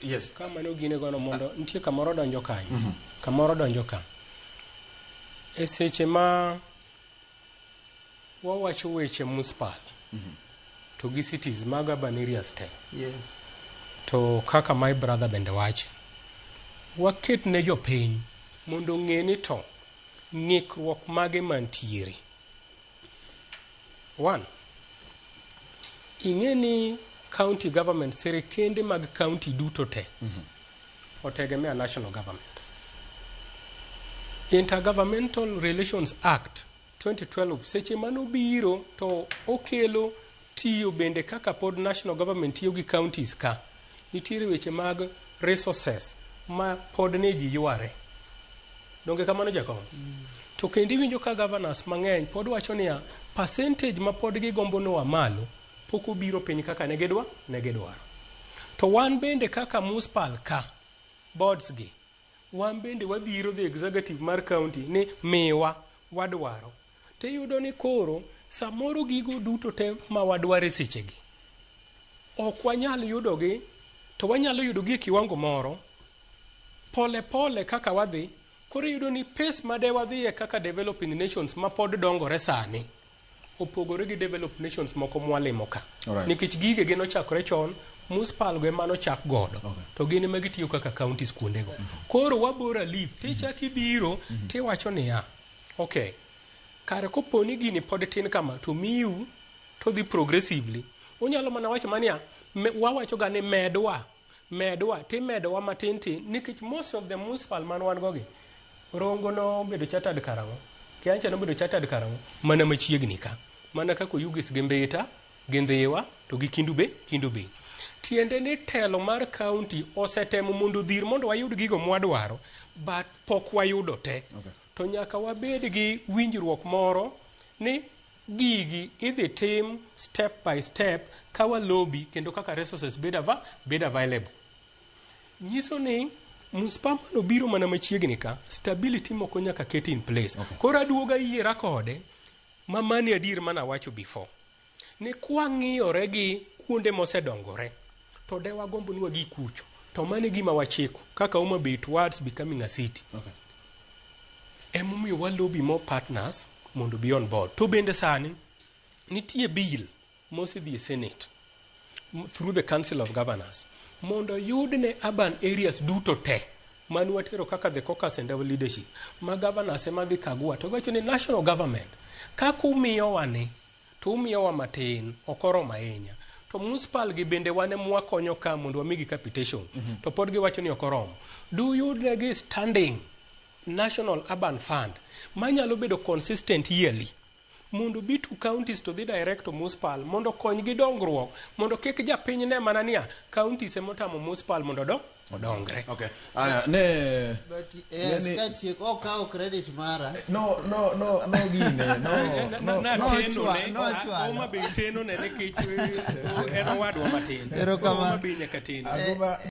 Yes. Ka mano gine gono mondo nitie kamoro donjo kanyo. Kamoro donjo ka. E seche ma wawacho weche municipal to gi cities mag urban areas te. To kaka my brother bende wache. Waket ne jopiny mondo ong'e ni to ng'ikruok mage mantiere. One, ing'e ni county government, sirikende mag county duto te otegemea national government. Intergovernmental Relations Act 2012 seche manobiro to okelo tiyo bende kaka pod national government tiyo gi counties ka nitiere weche mag resources ma pod ne ji yware. Donge kamano jakom? To kendo iwinjo ka governors mang'eny pod wacho niya percentage ma pod gigombo noa malo pok obiro piny kaka ne gidwa ne gidwaro. To wan bende kaka municipal ka boards gi wan bende wadhiro the executive mar county ni miwa wadwaro. Tiyudo ni koro samoro gigo duto te ma wadwaro e sechegi ok wanyal yudogi to wanyalo yudogi e kiwango moro pole pole kaka wadhi koro iyudo ni pace ma de wadhiye kaka developing nations ma pod dongore sani opogore gi developed nations moko mwalimo ka. Nikech gige gi nochakore chon, municipal go ema nochak godo. To gin ema gitiyo kaka counties kuondego. Koro wabora leave, tichak ibiro tiwacho niya, okay, kare kopo ni gini pod tin kama to miu to dhi progressively. Unyalo mana wacho maniya, wawacho ga ni medwa, medwa, timedowa matin tin, nikech most of the municipal man wan go gi, Rongo nobedo chartered karang'o? Kiancha nobedo chartered karang'o? Mana machiegni ka. Mana kaka Oyugis gi Mbita, gi Ndhiwa, to gi Kendu Bay, Kendu Bay. Tiende ni telo mar county osetemo mondo odhir mondo wayud gigo mwadwaro, but pok wayudo te. To nyaka wabed gi winjruok moro ni gigi idhi tim step by step ka walobi kendo kaka resources bed, bed available. Nyiso ni municipal mano biro mana machiegni ka, stability moko nyaka ket in place. Koro aduoga yiera kode, ma mani adier mana wacho before. Ni kwang'iyore gi kuonde mosedongore, to de wagombo ni wagi kucho. To mano e gima wachiko, kaka Homa Bay towards becoming a city. Emomiyo wa lobby more partners mondo be on board. To bende sani, nitie bill mosedhi e Senate through the Council of Governors mondo yud ne urban areas duto te mane watero kaka the caucus and our leadership ma governors ema dhi kagua to giwacho ni national government kaka umiyowa ni to umiyowa matin ok oromo ahinya to municipal gi bende wan ema wakonyo ka mondo wamigi capitation to pod giwacho ni ok oromo do yudnegi standing national urban fund manyalo bedo consistent yearly mondo bi to counties to dhi direct to municipal mondo kony gi dongruok mondo kik japiny ne mana niya counties ema otamo municipal mondo odongre. Okay. Aya, ne But yes, Yani- katieko okawo credit mara. No, gine, no, no. Na No, teno ne no chwalo. Homa Bay teno ne nikech en owadwa matin. Erokamano. Homa Bay nyaka teno. Aguma